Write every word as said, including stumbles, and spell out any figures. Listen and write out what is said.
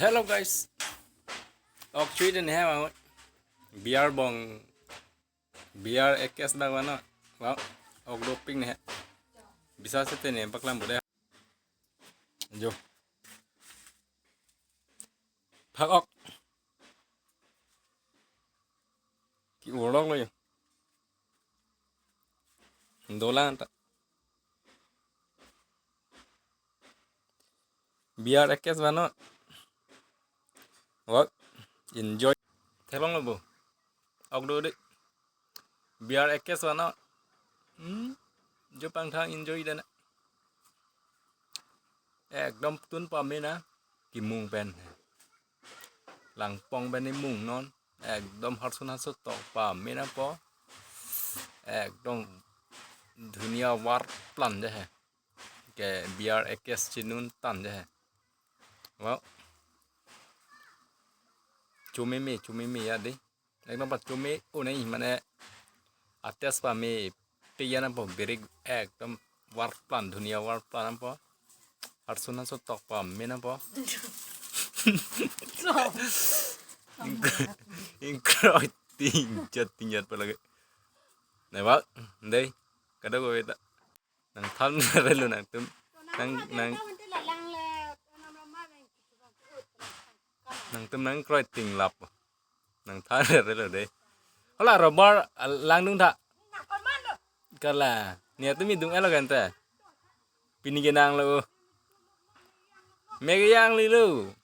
Hello guys. Ok chui den he ma. Beer bong. Beer ekes bak vano. Wow. Ok doping ne he. Bisa sete ne paklam bude. Jo. Phak ok. Ki-urlok lo yo. Dolang ta. Beer ekes vano. Wow. Enjoy. Theklong lo bo. Ok do de. Beer ekes vano. Hmm. Jo pangthang enjoy den. Ekdom tun pame na. Kimung pen. Langpong pen imung non. Ekdom harsun haso tok pame na po. Ekdom dunia war plan je he. Ke beer ekes chinun tan je he. Wow. Chumeme, chumeme ya de. Ekdom pa chume unai mane ates pame pe ya na po birik ekdom war plan dunia war plan po. Harsun haso tok pame na po. Ingkroi tingjat tingjat pa lagi. Ne ba, dei, kada ko beta. Nangthan relo nangtum. Nang, nang, nangtum nangkroi tinglap. Nangthan relo dei. Hala rubber, ah, langdung tha. Kala, ni atum idung elo kan ta. Pini ke nanglo. Mega yang lilo.